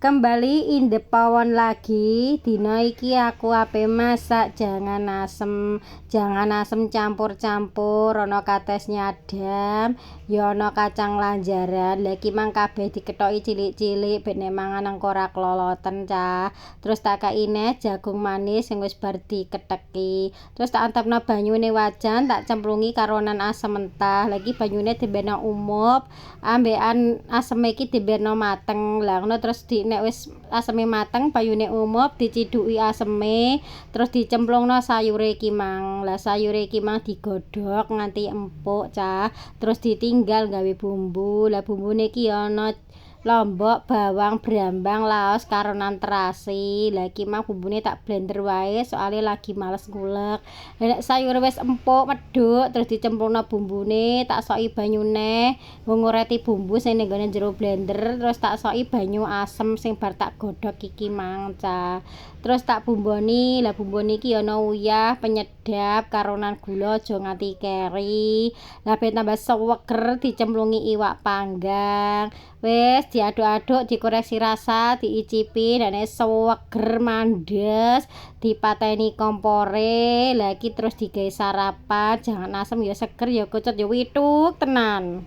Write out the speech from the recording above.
Kembali in the pawon lagi. Dina iki aku ape masak jangan asem. Jangan asem campur-campur, ana kates nyadam, ya ana kacang lanjaran. Lah, iki mang kabeh dikethoki cilik-cilik ben nek mangan engko ora kloloten, cah. Terus tak kei neh jagung manis sing wis bar diketheki. Terus tak antepno banyune wajan, tak cemplungi karonan asem mentah. Lah, iki banyune dibenno umup, ambekan aseme iki dibenno mateng. Lah, ngono terus di nek wis aseme mateng, banyune umup, dicidhuki aseme, terus dicemplungno sayure iki mang. Lah, sayure iki mang digodhog nganti empuk, cah. Terus ditinggal gawe bumbu. Lah, bumbune iki ana lombok, bawang, brambang, laos karonan terasi. Lah, iki mang bumbune tak blender wae, soale lagi males ngulek. Lah, nek sayure wis empuk medhuk, terus dicemplungno bumbune, tak soki banyune, ngureti bumbu sing ning gone jero blender, terus tak soki banyu asem sing bar tak godhog iki mang, cah. Terus tak bumboni. Lah, bumbone iki ana uyah, penyedap, karonan gula aja nganti keri. Lah, ben tambah seger dicemplungi iwak panggang. Wis diaduk-aduk, dikoreksi rasa, diicipi, nek seger mandes, dipateni kompore. Lah, iki terus digawe sarapan, jangan asem ya seger ya kecut ya withuk tenan.